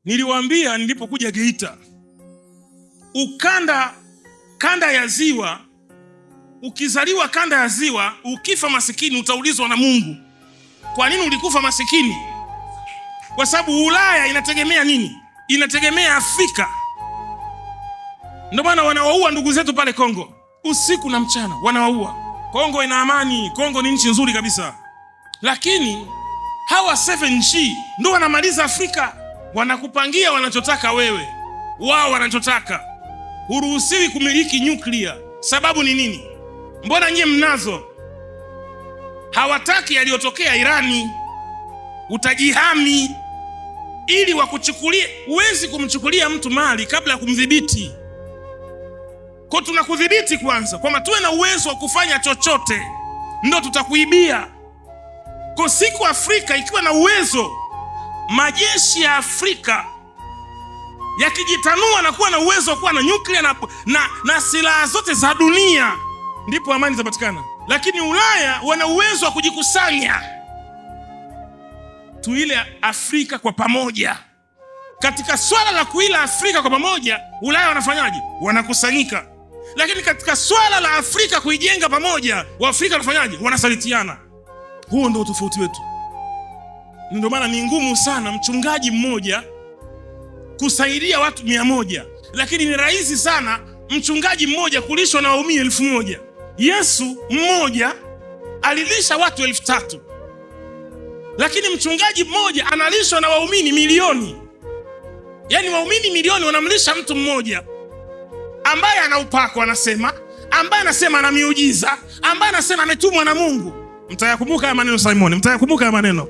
Niliwaambia nilipokuja Geita, ukanda kanda ya ziwa, ukizaliwa kanda ya ziwa, ukifa masikini utaulizwa na Mungu, kwa nini ulikufa masikini? Kwa sababu Ulaya inategemea nini? Inategemea Afrika. Ndio maana wanawaua ndugu zetu pale Kongo usiku na mchana, wanawaua. Kongo ina amani, Kongo ni nchi nzuri kabisa, lakini hawa 7G ndio wanamaliza Afrika. Wanakupangia wanachotaka wewe, wao wanachotaka. Huruhusiwi kumiliki nyuklia. Sababu ni nini? Mbona nyie mnazo? Hawataki yaliyotokea Irani. Utajihami ili wakuchukulie. Huwezi kumchukulia mtu mali kabla ya kumdhibiti. Kwa tunakudhibiti kwanza, kwamba tuwe na uwezo wa kufanya chochote, ndo tutakuibia. Kwa siku Afrika ikiwa na uwezo, majeshi ya Afrika yakijitanua na kuwa na uwezo wa kuwa na nyuklia na silaha zote za dunia, ndipo amani itapatikana. Lakini Ulaya wana uwezo wa kujikusanya, tuile Afrika kwa pamoja. Katika swala la kuila Afrika kwa pamoja, Ulaya wanafanyaje? Wanakusanyika. Lakini katika swala la Afrika kuijenga pamoja, Waafrika wanafanyaje? Wanasalitiana. Huo ndio utofauti wetu. Ndio maana ni ngumu sana mchungaji mmoja kusaidia watu 100, lakini ni rahisi sana mchungaji mmoja kulishwa na waumini 1000. Yesu mmoja alilisha watu 3000, lakini mchungaji mmoja analishwa na waumini milioni. Yaani waumini milioni wanamlisha mtu mmoja ambaye ana upako, anasema, ambaye anasema ana miujiza, ambaye anasema ametumwa na Mungu. Mtayakumbuka haya maneno Simon, mtayakumbuka haya maneno.